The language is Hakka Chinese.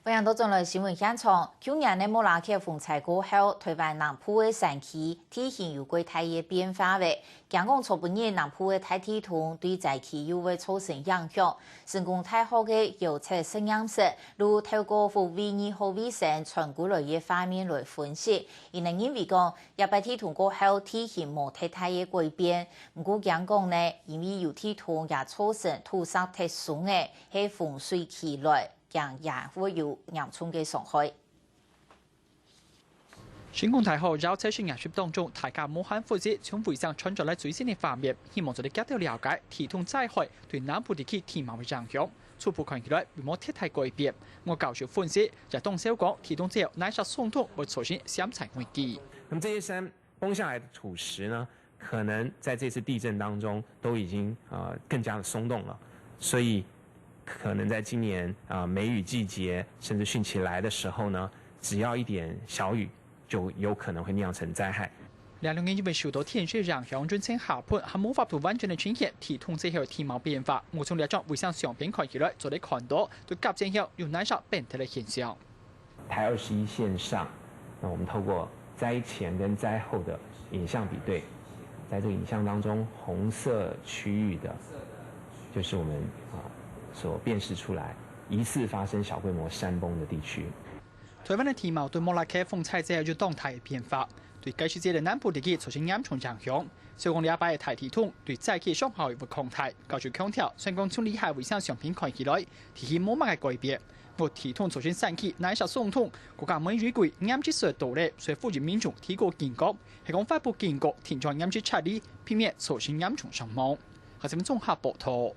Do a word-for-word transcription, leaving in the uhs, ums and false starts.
歡迎倒轉來新聞現場。舊年个莫拉克風災過後，臺灣南部个山區地形有較大个變化咧。驚講昨晡日南部个大地動對災區又會造成影響。成功大學个遙測實驗室就透過福衛二號衛星傳過來个畫面來分析，佢等認為講，這擺地動過後地形無忒大个改變。毋過驚講呢，因為有地動也造成土石忒鬆个，係風水區來， 驚也會有嚴重个傷害。成功大學遙測實驗室當中，大家無閒複習，從衛星傳出來最新个畫面，希望做得較了解地動災害對南部地區地貌个影響。初步看起來，並無忒大改變。毋過教授分析，也當少講地動之後，泥石鬆動會造成山災危機。那麼這些山崩下來的土石呢，可能在這次地震當中都已經呃更加的鬆動了，所以可能在今年啊、呃梅雨季節甚至汛期來的時候呢，只要一點小雨，就有可能會釀成災害。這兩年因為受到天氣影響，全省下半還無法度完全个呈現地動之後地貌變化。毋過從這張衛星相片看起來，做得看到，對甲前後有泥石崩忒个現象。 台二十一線上，那我們透過災前跟災後的影像比對，在這個影像當中，紅色區域的，就是我們啊所辨識出來疑似發生小規模山崩的地區。臺灣个地貌對莫拉克風災之後有當大个變化，對該時節个南部地區造成嚴重影響。所以講這擺个大地動對災區傷害會擴大。教授強調，雖然講從這下衛星相片看起來，地形無麼个改變， 若地動造成山區泥石鬆動，國家每一季岩質衰退，所以呼籲民眾提高警覺，係講發布警告，停止岩質撤離，避免造成嚴重傷亡。下新聞綜合報導。